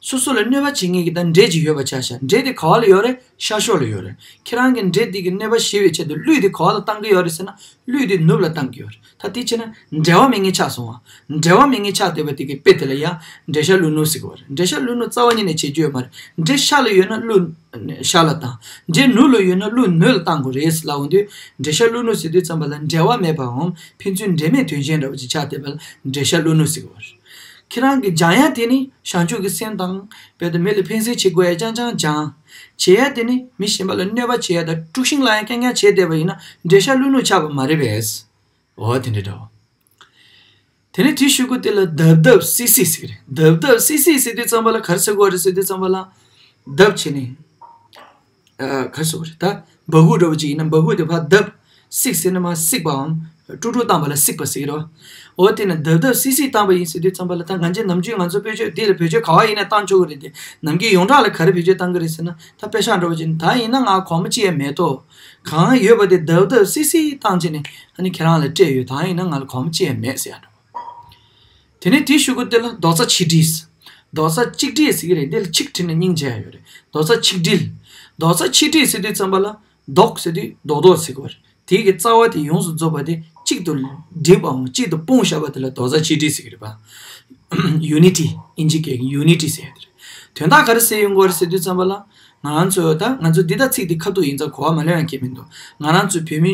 སོ་སོ་ལ་གནོད་པ་བྱེད་མཁན་གྱི་ད་འགྲེལ་ཅིག་ཡོད་པ་ཆ་བཞག་འགྲེལ་དེ་ག་བ་ལ་ཡོད་རེད། ཤར་ཕྱོགས་ལ་ཡོད་རེད། ཁྱེད་རང་གི་འགྲེལ་དེ་གི་གནོད་པ་ཞི་བའི་ཆེད་དུ་བླུ་དེ་ག་བ་ལ་བཏང་གི་ཡོད་རེད་ཟེར་ན། བླུ་དེ་ནུབ་ལ་བཏང་གི་ཡོད་རེད། ད་དེ་བྱས་ན་འབྲེལ་བ་མེད་མཁན་ཆགས་སོང་བ། འབྲེལ་བ་མེད་མཁན་ཆགས་བསྡད་པ་དེ་གི་དཔེ་དེ་ལ་ཡང་འགྲེལ་བཤད་བླུ་ནུ་ཟེར་གི་ཡོད་རེད། འགྲེལ་བཤད་བླུ་ནུ་རྩ་བ་ཉིད་ནས་བྱེད་རྒྱུ་ཡོད་མ་རེད། འགྲེལ་ཤར་ལ་ཡོད་ན་བླུ་ཤར་ལ་བཏང་། འགྲེལ་ནུབ་ལ་ཡོད་ན་བླུ་ནུབ་ལ་བཏང་དགོས་རེད་ལབ་འོང་དུས། འགྲེལ་བཤད་བླུ་ནུ་ཟེར་དུས་ཙམ་པ་ལ་འབྲེལ་བ་མེད་པའམ་ཕན་ཚུན་འབྲེལ་མེད་དོན་ཅན་འདྲ་བོ་ཅིག་ཆགས་བསྡད་པ་ལ་འགྲེལ་བཤད་བླུ་ནུ་ཟེར་གི་ཡོད་རེད། ཁྱེད་རང་གི་སྦྱང་ཡ་དེ་ནི་བྱང་ཆུབ་ཀྱི་སེམས་དང་རྦད་དེ་མི་ལ་ཕན་སེམས་བྱེད་དགོས་ཡ་རྐྱང་རྐྱང་སྦྱང་། བྱེད་ཡ་དེ་ནི་མི་གཞན་པ་ལ་གནོད་པ་བྱེད་ཡ་དང་དཀྲུག་ཤིང་བསླང་ཡ་རྐྱང་རྐྱང་བྱས་བསྡད་པ་ཡིན་ན་འགྲེལ་བཤད་བླུ་ནུ་ཆགས་པ་མ་རེད་པས། འོ་དེ་འདྲ་འདྲ་བོ། དེ་ནས་དེའི་གཞུག་གུ་དེ་ལ་རྡབ་རྡབ་སིག་སིག་ཟེར་གི་རེད། རྡབ་རྡབ་སིག་སིག་ཟེར་དུས་ཙམ་པ་ལ་ག་རེ་ཟེར་དགོས་རེད་ཟེར་དུས་ཙམ་པ་ལ། རྡབ་བྱས་ནས། ཨ། ག་རེ་ཟེར་དགོས་རེད་ད། འབག་གུ་འདྲ་བོ་ཅིག་ཡིན་ན་འབག་གུ་དེ་ཕར་རྡབ། སིག་ཟེར་ན་མར་སིག་པའམ། དཀྲུག་དཀྲུག་བཏང་བ་ལ་སིག་པ་ཟེར་གི་རེད་བ། འོ་དེ་ནས་རྡབ་རྡབ་སིག་སིག་བཏང་བ་ཡིན་ཟེར་དུས་ཙམ་པ་ལ་ད་ང་ཚོའི་ནམ་རྒྱུན་ང་ཚོ་བེད་སྤྱོད་འདི་ལ་བེད་སྤྱོད་ག་བ་ཡིན་ན་བཏང་ཆོག་གི་རེད་དེ། ནམ་རྒྱུན་ཡོངས་གྲགས་ལ་ག་རེ་བེད་སྤྱོད་བཏང་གི་རེད་ཟེར་ན་ད་དཔེ་ཆ་འདྲ་བོ་ཅིག་ད་ཡིན་ན་ང་གོང་མ་ཅི་ཡང་མེད་དོ། གང་ཡོད་པ་དེ་རྡབ་རྡབ་སིག་སིག་བཏང་བྱས་ནས་ཨ་ནི་ཁྱེད་རང་ལ་སྤྲད་ཡོད། ད་ཡིན་ན་ང་ལ་གོམ་ཅི་ཡང་མེད་ཟེར་ཡ་འདྲ་བོ། དེ་ནས་དེའི་གཞུག་གུ་དེ་ལ་རྡོག་རྩ་ཆིག་སྒྲིལ། རྡོག་རྩ་གཅིག་སྒྲིལ་ཟེར་གི་རེད། འདི་ལ་ཆིག་བྲིས་ན་སྙིང་རྗེ་ཡ་ཡོད་རེད། རྡོག་རྩ་ཆིག་སྒྲིལ། རྡོག་རྩ་ཆིག་སྒྲིལ་ཟེར་དུས་ཙམ་པ་ལ་རྡོག་ཟེར་དུས་རྡོག་རྡོག་ཟེར་གི་རེད། དེའི་གི་རྩ་བ་དེ་ཡོངས་སུ་རྫོགས་པ་དེ་གཅིག་ཏུ་སྒྲིལ་བའམ་གཅིག་ཏུ་སྤུངས་བཞག་པ་དེ་ལ་རྡོག་རྩ་གཅིག་སྒྲིལ་ཟེར་གི་རེད་པ། ཡུ་ནི་ཊི། ཨིན་ཇི་སྐད་ཀྱི་ཡུ་ནི་ཊི་ཟེར་ཡ་དེ་རེད། དོན་དག་ག་རེ་ཟེར་ཡོང་གི་ཡོད་རེད་ཟེར་དུས་ཙམ་པ་ལ། ང་རང་ཚོ་ད་ང་ཚོ་འདི་ལྟར་ཚིག་འདི་ཁ་ཐུག་ཡིན་ཙང་གོ་བ་མ་ལོན་ཡང་ཁྱད་མི་འདུག་ང་རང་ཚོ་བོད་མི་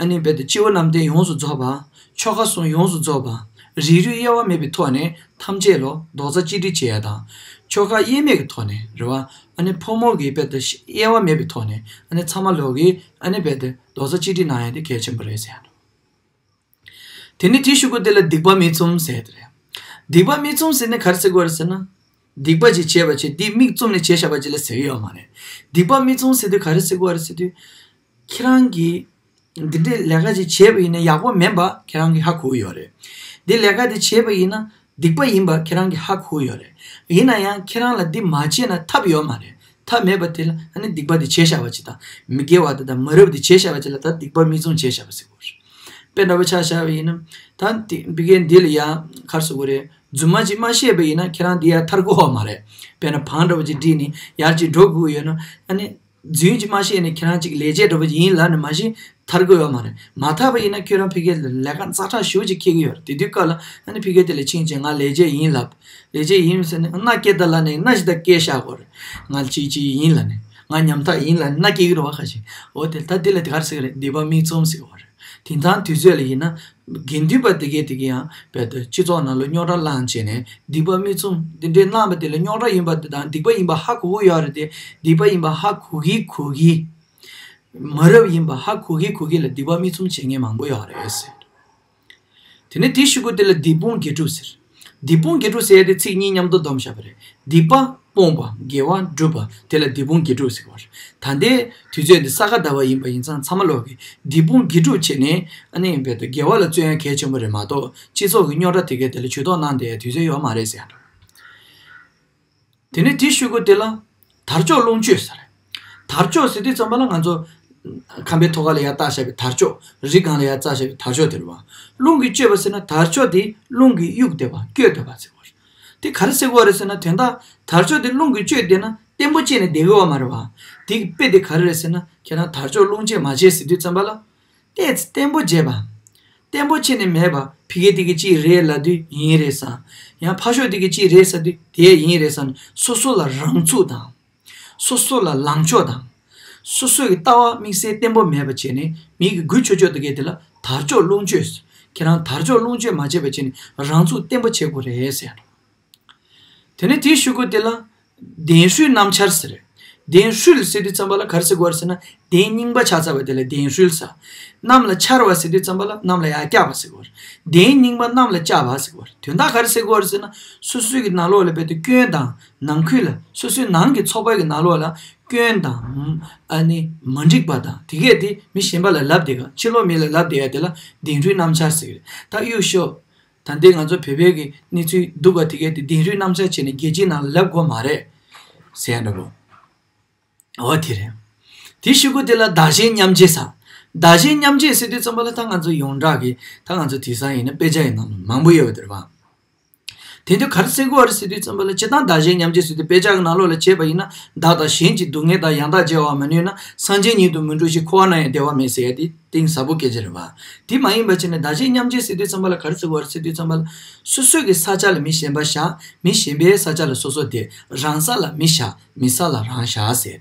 ཨ་ནི་རྦད་དེ་སྤྱི་བོ་གནམ་བསྟན་ཡོངས་སུ་རྫོགས་པ། ཆོལ་ཁ་གསུམ་ཡོངས་སུ་རྫོགས་པ། རིགས་རུས་དབྱེ་བ་མེད་པའི་ཐོག་ནས་ཐམས་ཅད་ལ་རྡོག་རྩ་གཅིག་སྒྲིལ་བྱེད་ཡ་དང་། ཆོལ་ཁ་དབྱེ་མེད་ཀྱི་ཐོག་ནས་རེད་བ། ཨ་ནི་ཕོ་མོ་གི་རྦད་དེ་དབྱེ་བ་མེད་པའི་ཐོག་ནས་ཨ་ནི་ཚང་མ་ལོག་གིས་ཨ་ནི་རྦད་དེ་རྡོག་རྩ་གཅིག་སྒྲིལ་གནང་ཡ་དེ་གལ་ཆེན་པོ་རེད་ཟེར་ཡ་འདུག་དེ་ནས་དེའི་གཞུག་གུ་དེ་ལ་སྡིག་པ་མིག་བཙུམ་ཟེར་དེ་རེད། སྡིག་པ་མིག་བཙུམ་ཟེར་ནས་ག་རེ་ཟེར་གྱི་ཡོད་རེད་ཟེར་ན། སྡིག་པ་ཅིག་བྱས་པ་བྱས་དེ་མིག་བཙུམ་ནས་བྱས་བཞག་པ་ཅིག་ལ་ཟེར་གྱི་ཡོད་མ་རེད། སྡིག་པ་མིག་བཙུམ་ཟེར་དུས་ག་རེ་ཟེར་གྱི་ཡོད་རེད་ཟེར་དུས། ཁྱེད་རང་གིས་འདི་འདྲའི་ལས་ཀ་ཅིག་བྱས་པ་ཡིན་ན་ཡག་པོ་མིན་པ་ཁྱེད་རང་གིས་ཧ་གོ་གི་ཡོད་རེད། འདི་ལས་ཀ་དེ་བྱས་པ་ཡིན་ན་སྡིག་པ་ཡིན་པ་ཁྱེད་རང་གིས་ཧ་གོ་གི་ཡོད་རེད། ཡིན་ན་ཡང་ཁྱེད་རང་ལ་འདི་མ་བྱས་ན་ཐབས་ཡོད་མ་རེད། ཐབས་མེད་པ་དེ་ལ་ཨ་ནི་སྡིག་པ་དེ་བྱས་བཞག་པ་ཅིག་དང་མི་དགེ་བ་དེ་དང་མ་རབས་དེ་བྱས་བཞག་པ་ཅིག་ལ་ད་སྡིག་པ་མིག་བཙུམ་བྱས་བཞག་པ་ཟེར་གྱི་ཡོད་རེད། དཔེ་འདྲ་པོ་ཆ་བཞག་པ་ཡིན་ན། ད་དེ་ཕ་གིར་འདི་ལ་ཡང་ག་རེ་ཟེར་དགོས་རེད། རྫུན་མ་ཅིག་མ་བཤད་པ་ཡིན་ན་ཁྱེད་རང་འདི་ཡར་ཐར་དགོས་པ་མ་རེད། དཔེར་ན་བང་འདྲ་པོ་ཅིག་བསྒྲིགས་ནས་ཡར་ཅིག་འགྲོ་དགོས་ཡོད་ན་ཨ་ནི། རྫུན་ཅིག་མ་བཤད་ནས་ཁྱེད་རང་ཅིག་ལས་བྱེད་འདྲ་པོ་ཅིག་ཡིན་ལབ་ནས་མ་གཞི་ཐར་དགོས་ཡོད་མ་རེད། མ་ཐར་པ་ཡིན་ན་ཁྱོད་རང་ཕ་གིར་ལས་ཀ་ཛ་དྲག་ཞེ་པོ་ཅིག་འཁྱེར་གྱི་ཡོད་རེད། དེ་དུས་སྐབས་ལ་ཨ་ནི་ཕ་གིར་དེ་ལ་ཕྱིན་བྱས་ང་ལས་བྱེད་ཡིན་ལབ། ལས་བྱེད་ཡིན་ཟེར་ནས་མནའ་སྐྱེལ་ད་ལབ་ནས་མནའ་ཞིག་ད་སྐྱེལ་བཞག་དགོས་རེད། ང་ཅིག་ཅིག་ཡིན་ལབ་ནས་ང་ཉམ་ཐག་ཡིན་ལབ་ནས་མནའ་སྐྱེལ་གྱི་རེད་བ། ཁ་ཤས་འོ་དེ་ད་དེ་ལ་དེ་ག་རེ་ཟེར་གྱི་རེད། སྡིག་པ་མིག་བཙུམ་ཟེར་གྱི་རེད། དེང་སང་དུས་ཚོད་ལ་ཡིན་ན། དགེ་འདུན་པ་དེ་གས་དེ་གས་ཡང་རྦད་དེ་སྤྱི་ཚོགས་ནང་ལ་རྙོག་དྲ་བསླངས་བྱས་ནས་སྡིག་པ་མིག་བཙུམ་འདི་འདྲའི་གནང་བ་དེ་ལ་རྙོག་དྲ་ཡིན་པ་དེ་དང་སྡིག་པ་ཡིན་པ་ཧ་གོ་གི་ཡོད་རེད་དེ། སྡིག་པ་ཡིན་པ་ཧ་གོ་གི་གོ་གི། མ་རབས་ཡིན་པ་ཧ་གོ་གི་གོ་གི་ལ་སྡིག་པ་མིག་བཙུམ་བྱེད་མཁན་མང་པོ་ཡོད་རེད་ཟེར། དེ་ནས་དེའི་གཞུག་གུ་དེ་ལ་སྡིག་སྤོང་དགེ་སྒྲུབ་ཟེར། སྡིག་སྤོང་དགེ་སྒྲུབ་ཟེར་ཡ་དེ་ཚིག་གཉིས་མཉམ་དུ་བསྡོམས་བཞག་པ་རེད། སྡིག་པ་སྤོང་བ་དགེ་བ་སྒྲུབ་པ་དེ་ལ་སྡིག་སྤོང་དགེ་སྒྲུབ་ཟེར་བ་རེད། ད་ལྟའི་དུས་ཚོད་འདི་ས་ག་ཟླ་བ་ཡིན་པ་ཡིན་ཙང་ཚང་མ་ལོག་གིས་སྡིག་སྤོང་དགེ་སྒྲུབ་བྱས་ནས་ཨ་ནི་རྦད་དེ་དགེ་བ་ལ་བརྩོན་ཡ་གལ་ཆེན་པོ་རེད་མ་གཏོགས་སྤྱི་ཚོགས་ཀྱི་རྙོག་དྲ་དེ་གས་དེ་ལ་ཇུས་གཏོགས་གནང་བསྡད་ཡ་དུས་ཚོད་ཡོད་མ་རེད་ཟེར་ཡ་འདྲ། དེ་ནས་དེའི་གཞུག་གུ་དེ་ལ་དར་ལྕོག་ལོངས་སྤྱོད་ཟེར། དར་ལྕོག་ཟེར་དུས་ཙམ་པ་ལ་ང་ཚོ་ཁང་པའི་ཐོག་ཁ་ལ་ཡར་བཏགས་བཞག་པའི་དར་ལྕོག་རི་སྒང་ལ་ཡར་བཏགས་བཞག་པའི་དར་ལྕོག་དེ་རེད་བ། རླུང་གིས་བསྐྱོད་པ་ཟེར་ན་དར་ལྕོག་དེ་རླུང་གིས་གཡུག་བསྡད་པ་བསྐྱོད་བསྡད་པ་ཟེར་བ་རེད། དེ་ག་རེ་ཟེར་དགོས་རེད་ཟེར་ན་དོན་དག་དར་ལྕོག་དེ་རླུང་གིས་བསྐྱོད་བསྡད་ན་བརྟན་པོ་བྱས་ནས་བསྡད་དགོས་པ་མ་རེད་བ། དེ་གི་དཔེ་དེ་ག་རེ་རེད་ཟེར་ན་ཁྱེད་རང་དར་ལྕོག་རླུང་བཅད་མ་བྱས་ཟེར་དུས་ཙམ་པ་ལ། ཏོག་ཙམ་བརྟན་པོ་བྱས་པ། བརྟན་པོ་བྱས་ནས་མེད་པ་ཕ་གི་དེ་གི་ཅིག་རེད་ལབ་དུས་ཡིན་རེད་བསམ། ཡང་ཕར་ཕྱོགས་དེ་གི་ཅིག་རེད་ཟེར་དུས་དེ་ཡིན་རེད་བསམ་ནས་སོ་སོ་ལ་རང་ཚུགས་དང་། སོ་སོ་ལ་ལངས་ཕྱོགས་དང་། སོ་སོ་གི་ལྟ་བ་དམིགས་བསལ་བརྟན་པོ་མེད་པ་བྱས་ནས་མི་གི་འགུལ་ཆོག་ཆོག་དེ་གས་དེ་ལ་དར་ལྕོག་ལོངས་སྤྱོད། ཁྱེད་རང་དར་ལྕོག་ལོངས་སྤྱོད་མ་བྱས་པ་བྱས་ནས་རང་ཚུགས་བརྟན་པོ་བྱེད་དགོས་རེད་ཟེར། དེ་ནས་དེའི་གཞུག་གུ་དེ་ལ་གདན་ཧྲུལ་གནམ་འཕྱར་ཟེར། གདན་ཧྲུལ་ཟེར་དུས་ཙམ་པ་ལ་ག་རེ་ཟེར་དགོས་རེད་ཟེར་ན་གདན་རྙིང་པ་ཆགས་ཚར་བ་དེ་ལ་གདན་ཧྲུལ་ཟེར། གནམ་ལ་འཕྱར་བ་ཟེར་དུས་ཙམ་པ་ལ་གནམ་ལ་ཡར་བཀྱག་པ་ཟེར་དགོས་རེད། གདན་རྙིང་པ་གནམ་ལ་བཀྱག་པ་ཟེར་དགོས་རེད། དོན་དག་ག་རེ་ཟེར་དགོས་རེད་ཟེར་ན་སོ་སོའི་གི་ནང་ལོགས་ལ་རྦད་དེ་སྐྱོན་དང་ནང་ཁུལ་ལ་སོ་སོའི་ནང་གི་ཚོགས་པ་གི་ནང་ལོགས་ལ་སྐྱོན་དང་ཨ་ནི་མ་འགྲིག་པ་དང་དེ་གས་དེ་མི་གཞན་པ་ལ་ལབ་བསྡད་ག་ཕྱི་ལོགས་མི་ལ་ལབ་བསྡད་ཡ་དེ་ལ་གདན་ཧྲུལ་གནམ་འཕྱར་ཟེར་གི་རེད། ད་གཡུག་ཤོག་ད་ལྟའི་ང་ཚོ་བོད་པའི་གི་གནས་ཚུལ་སྡུག་པ་དེ་གས་དེ་གདན་ཧྲུལ་གནམ་འཕྱར་བྱས་ནས་རྒྱལ་སྤྱིའི་ནང་ལ་ལབ་དགོས་མ་རེད་ཟེར་ཡ་འདྲ་པོ། འོ་དེ་རེད། དེའི་གཞུག་གུ་དེ་ལ་བདག་གཞན་མཉམ་བརྗེ་ཟེར། བདག་གཞན་མཉམ་བརྗེ་ཟེར་དུས་ཙམ་པ་ལ་ད་ང་ཚོ་ཡོངས་གྲགས་ཀྱི་ད་ང་ཚོ་དེང་སང་ཡིན་ན་དཔེ་ཆ་ཡི་ནང་ལ་མང་པོ་ཡོད་པ་དེ་རེད་བ། དེ་དུས་ག་རེ་ཟེར་དགོས་རེད་ཟེར་དུས་ཙམ་པ་ལ་སྤྱིར་བཏང་བདག་གཞན་མཉམ་བརྗེ་ཟེར་དུས་དཔེ་ཆ་གི་ནང་ལོགས་ལ་བྱས་པ་ཡིན་ན་བདག་དང་གཞན་གྱི་སྡུག་བསྔལ་དང་ཡང་དག་བརྗེ་བར་མི་ནུས་ན་སངས་རྒྱས་ཉིད་དུ་མི་འགྲོ་ཞིང་འཁོར་བ་ན་ཡང་བདེ་བ་མེད་ཟེར་ཡ་དེ་གཏིང་ཟབ་པོ་སྐད་ཆ་རེད་བ། དེ་མ་ཡིན་པ་བྱས་ནས་བདག་གཞན་མཉམ་བརྗེ་ཟེར་དུས་ཙམ་པ་ལ་ག་རེ་ཟེར་དགོས་རེད་ཟེར་དུས་ཙམ་པ་ལ་སོ་སོ་གི་ས་ཆ་ལ་མི་གཞན་པ་བཞག་མི་གཞན་པའི་ས་ཆ་ལ་སོ་སོ་བསྡད་རང་ས་ལ་མི་བཞག་མི་ས་ལ་རང་བཞག་ཟེར་ཡ་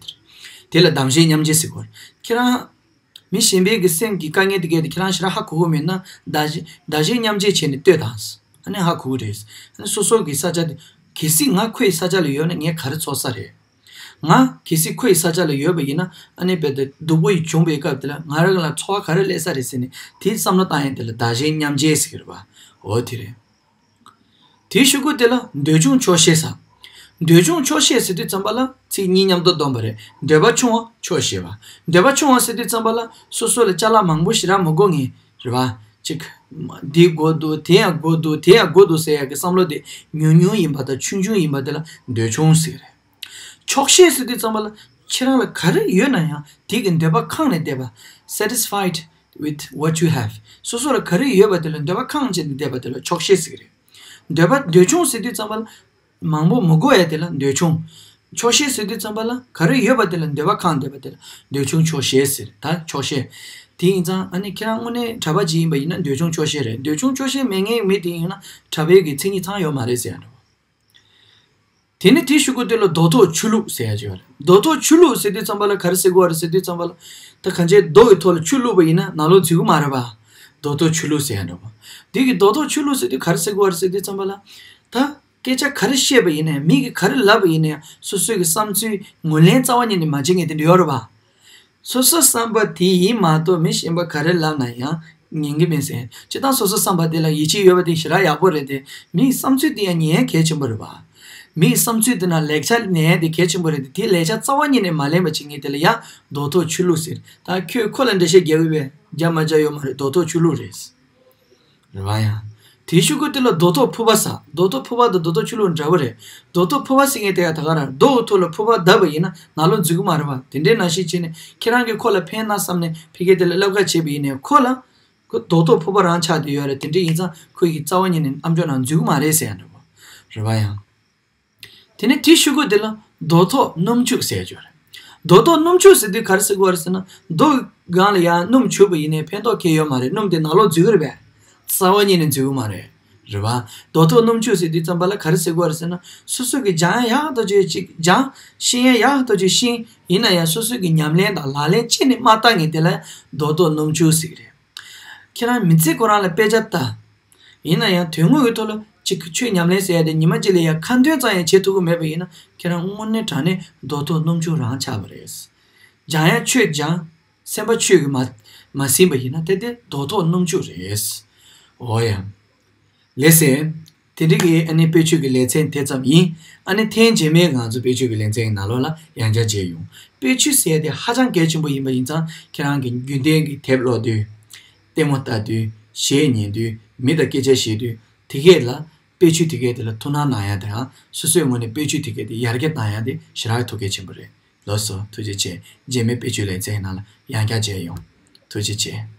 དེ་རེད། དེ་ལ་བདག་གཞན་མཉམ་བརྗེ་ཟེར་དགོས་རེད། ཁྱེད་རང་། མི་གཞན་པའི་གི་སེམས་ཀྱི་དཀའ་ངལ་དེ་གས་དེ་ཁྱེད་རང་ཞེ་དྲག་ཧ་གོ་གི་མེད་ན་བདག་གཞན་བདག་གཞན་མཉམ་བརྗེ་བྱས་ནས་ལྟོས་དང་། ཨ་ནི་ཧ་གོ་གི་རེད། ཨ་ནི་སོ་སོ་གི་ས་ཆ་དེ་གལ་སྲིད་ང་ཁོའི་ས་ཆ་ལ་ཡོད་ན་ངས་ག་རེ་ཚོར་ས་རེད། ང་གལ་སྲིད་ཁོའི་ས་ཆ་ལ་ཡོད་པ་ཡིན་ན་ཨ་ནི་རྦད་དེ་སྡུག་པོ་ཡི་བྱུང་བའི་སྐབས་དེ་ལ་ང་རང་ལ་ཚོར་བ་ག་རེ་སླེབས་ས་རེད་ཟེར་ནས་དེའི་བསམ་བློ་བཏང་ཡས་དེ་ལ་བདག་གཞན་མཉམ་བརྗེ་ཟེར་གི་རེད་བ། འོ་དེ་རེད། དེའི་གཞུག་གུ་དེ་ལ་འདོད་ཆུང་ཆོག་ཤེས་ཟེར། འདོད་ཆུང་ཆོག་ཤེས་ཟེར་དུས་ཙམ་པ་ལ་ཚིག་གཉིས་མཉམ་དུ་བསྡོམས་པ་རེད། འདོད་པ་ཆུང་བ་ཆོག་ཤེས་པ། འདོད་པ་ཆུང་བ་ཟེར་དུས་ཙམ་པ་ལ་སོ་སོ་ལ་ཅ་ལག་མང་པོ་ཞེ་དྲག་མི་དགོས་ངེས་རེད་བ། ཅིག་འདི་དགོས་འདུག་དེ་ཡང་དགོས་འདུག་དེ་ཡང་དགོས་འདུག་ཟེར་ཡག་གི་བསམ་བློ་དེ་ཉུང་ཉུང་ཡིན་པ་དང་ཆུང་ཆུང་ཡིན་པ་དེ་ལ་འདོད་ཆུང་ཟེར་གི་རེད། ཆོག་ཤེས་ཟེར་དུས་ཙམ་པ་ལ་ཁྱེད་རང་ལ་ག་རེ་ཡོད་ན་ཡང་དེ་གི་འདོད་པ་ཁེངས་ནས་བསྡད་པ། Satisfied with what you have. སོ་སོ་ལ་ག་རེ་ཡོད་པ་དེ་ལ་འདོད་པ་ཁེངས་བྱས་ནས་བསྡད་པ་དེ་ལ་ཆོག་ཤེས་ཟེར་གི་རེད། འདོད་པ་འདོད་ཆུང་ཟེར་དུས་ཙམ་པ་ལ་མང་པོ་མི་དགོས་ཡ་དེ་ལ་འདོད་ཆུང་། ཆོག་ཤེས་ཟེར་དུས་ཙམ་པ་ལ་ག་རེ་ཡོད་པ་དེ་ལ་འདོད་པ་ཁེངས་བསྡད་པ་དེ་ལ་འདོད་ཆུང་ཆོག་ཤེས་ཟེར། ད་ཆོག་ཤེས། དེ་ཡིན་ཙང་ཨ་ནི་ཁྱེད་རང་དངོས་གནས་གྲྭ་པ་ཅིག་ཡིན་པ་ཡིན་ན་འདོད་ཆུང་ཆོག་ཤེས་རེད། འདོད་ཆུང་ཆོག་ཤེས་མེད་མཁན་མི་དེ་ཡིན་ན་གྲྭ་པའི་གི་མཚན་ཉིད་ཚང་ཡོད་མ་རེད་ཟེར་ཡ་འདྲ་བོ། དེ་ནས་དེའི་གཞུག་གུ་དེ་ལ་རྡོ་ཐོག་ཆུ་བླུགས་ཟེར་ཡ་ཅིག་ཡོད་རེད། རྡོ་ཐོག་ཆུ་བླུགས་ཟེར་དུས་ཙམ་པ་ལ་ག་རེ་ཟེར་གི་ཡོད་རེད་ཟེར་དུས་ཙམ་པ་ལ། ད་གང་ཅི་རྡོ་གི་ཐོག་ལ་ཆུ་བླུགས་པ་ཡིན་ན་ནང་ལོགས་འཛུལ་གི་མ་རེད་པ། རྡོ་ཐོག་ཆུ་བླུགས་ཟེར་ཡ་འདྲ་བོ། འདི་གི་རྡོ་ཐོག་ཆུ་བླུགས་ཟེར་དུས་ག་རེ་ཟེར་གི་ཡོད་རེད་ཟེར་དུས་ཙམ་པ་ལ། ད་སྐད་ཆ་ག་རེ་བཤད་པ་ཡིན་ནའི་མི་གིས་ག་རེ་ལབ་པ་ཡིན་ནའི་སོ་སོའི་གི་བསམ་ཚུལ་ངོས་ལེན་རྩ་བ་ཉིད་ནས་མ་བྱེད་མཁན་དེ་འདྲ་ཡོད་རེད་པ། སོ་སོ་བསམ་པ་དེ་ཡིན་མ་གཏོགས་མི་གཞན་པ་ག་རེ་ལབ་ན་ཡང་ ཉན་གྱི་མིན་ཟེར། སྤྱིར་བཏང་སོ་སོ་བསམ་པ་དེ་ལ་ཡིད་ཆེས་ཡོད་པ་དེ་ཞེ་དྲག་ཡག་པོ་རེད་དེ། མིའི་བསམ་ཚུལ་དེ་ཡང་ཉན་ཡ་གལ་ཆེན་པོ་རེད་བ། མིའི་བསམ་ཚུལ་དེ་ན་ལེགས་ཆ་ལེན་ཡ་དེ་གལ་ཆེན་པོ་རེད་དེ། དེ་ལེགས་ཆ་རྩ་བ་ཉིད་ནས་མ་ལེན་པ་བྱེད་མཁན་དེ་ལ་ཡང་རྡོག་ཐོག་ཆོས་ལུགས་ཟེར། ད་ཁྱོད་ཁོ་ལ་འགྲེལ་བཤད་རྒྱག་འོས་པས་རྒྱག་མ་རྒྱག་ཡོད་མ་རེད། རྡོག་ཐོག་ཆོས་ལུགས་རེད། རེད་བ། ཡང་དེའི་གཞུག་གུ་དེ་ལ་རྡོག་ཐོག་ཕུར་པ་ཟེར། རྡོག་ཐོག་ཕུར་པ་དང་རྡོག་ཐོག་ཆོས་ལུགས་འདྲ་བོ་རེད། རྡོག་ཐོག་ཕུར་པ་ཟེར་མཁན་དེ་ག་ད་ག་རང་རྡོ་གི་ཐོག་ལ་ཕུར་པ་བརྡབས་པ་ཡིན་ན་ནང་ལོགས་འཛུལ་གི་མ་རེད་བ། དེ་འདྲའི་ནང་བཞིན་བྱས་ནས་ཁྱེད་རང་གིས་ཁོ་ལ་ཕན་ན་བསམ་ནས་ཕ་གི་དེ་ལ་སླབ་ཁ་བྱས་པ་ཡིན་ནའི་ཁོ་ལ་ཁོ་རྡོག་ཐོག་ཕུར་པ་རང་ཆགས་བསྡད་ཡོད་རེད། དེ་འདྲ་ཡིན་ཙང་ཁོ་ཡི་རྩ་བ་ཉིད་ནས་ཨམ་ཅོག་ནང་འཛུལ་གི་མ་རེད་ཟེར་ཡ་འདྲ་བོ་རེད་བ། ཡང་དེ་ནས་དེའི་གཞུག་གུ་དེ་ལ་རྡོག་ཐོག་སྣུམ་བྱུག་ཟེར་ཡ་ཅིག་ཡོད་རེད། རྡོག་ཐོག་སྣུམ་བྱུག་ཟེར་དུས་ག་རེ་ཟེར་གི་ཡོད་རེད་ཟེར་ན། རྡོ་སྒང་ལ་ཡང་སྣུམ་བྱུགས་པ་ཡིན་ནའི་ཕན་ཐོགས་གང་ཡང་ཡོད་མ་རེད། སྣུམ་དེ་ནང་ལོགས་འཛུལ་གི་རེད་པས། རྩ་བ་ཉིད་ནས་འཛུལ་གི་མ་རེད། རེད་བ། རྡོག་ཐོག་སྣུམ་བྱུག་ཟེར་དུས་ཙམ་པ་ལ་ག་རེ་ཟེར་གི་ཡོད་རེད་ཟེར་ན། སོ་སོ་གིས་སྦྱང་ཡ་ཡག་ཏུ་ཅིག་སྦྱང་། ཤེས་ཡ་ཡག་ཏུ་ཅིག་ཤེས། ཡིན་ན་ཡང་སོ་སོ་གིས་ཉམས་ལེན་དང་ལག་ལེན་ཅི་ནས་མ་བསྟར་མཁན་དེ་ལ་རྡོག་ཐོག་སྣུམ་བྱུག་ཟེར་གི་རེད། ཁྱེད་རང་མི་ཚེ་ཁོ་རང་ལ་དཔེ་ཆ་ལྟ། ཡིན་ན་ཡང་དོན་དངོས་ཀྱི་ཐོག་ལ་ཅིག་ཆོས་ཉམས་ལེན་ཟེར་ཡ་དེ་ཉི་མ་གཅིག་ལ་ཡང་ཁ་འདོན་ཙམ་ཡང་བྱེད་ཐུབ་ཀྱི་མེད་པ་ཡིན་ན། ཁྱེད་རང་དངོས་གནས་དྲང་གནས་རྡོག་ཐོག་སྣུམ་བྱུག་རང་ཆགས་པ་རེད། སྦྱང་ཡ་ཆོས་སྦྱང་། སེམས་པ་ཆོས་ཀྱིས་མ་མ་ཟིན་པ་ཡིན་ན་དེ་དེ་རྡོག་ཐོག་སྣུམ་བྱུག་རེད། འོ་ཡ། ལགས་སེ། དེ་འདྲ་གི་ཨ་ནི་དཔེ་ཆོས་ཀྱི་ལེ་ཚན་དེ་ཙམ་ཡིན། ཨ་ནི་ཐེངས་རྗེས་མའི་ང་ཚོ་དཔེ་ཆོས་ཀྱི་ལེ་ཚན་གྱི་ནང་ལོགས་ལ་ཡང་བསྐྱར་མཇལ་ཡོང་། དཔེ་ཆོས་ཟེར་ཡ་དེ་ཧ་ཅང་གལ་ཆེན་པོ་ཡིན་པ་ཡིན་ཙང་ཁྱེད་རང་གིས་རྒྱུན་ལྡན་གྱི་དེབ་ཀློག་དུས། ལྟད་མོ་ལྟ་དུས། གཞས་ཉན་དུས། མི་དང་སྐད་ཆ་བཤད་དུས། དེ་གས་ལ་དཔེ་ཆོས་དེ་གས་དེ་ལ་ཐུགས་སྣང་གནང་ཡ་དང་སོ་སོའི་ངོས་ནས་དཔེ་ཆོས་དེ་གས་དེ་ཡར་རྒྱས་གཏང་ཡ་དེ་ཞེ་དྲག་ཐུགས་གལ་ཆེན་པོ་རེད། ལགས་སོ། ཐུགས་རྗེ་ཆེ། རྗེས་མའི་དཔེ་ཆོས་ལེ་ཚན་ནང་ལ་ཡང་བསྐྱར་མཇལ་ཡོང་། ཐུགས་རྗེ་ཆེ།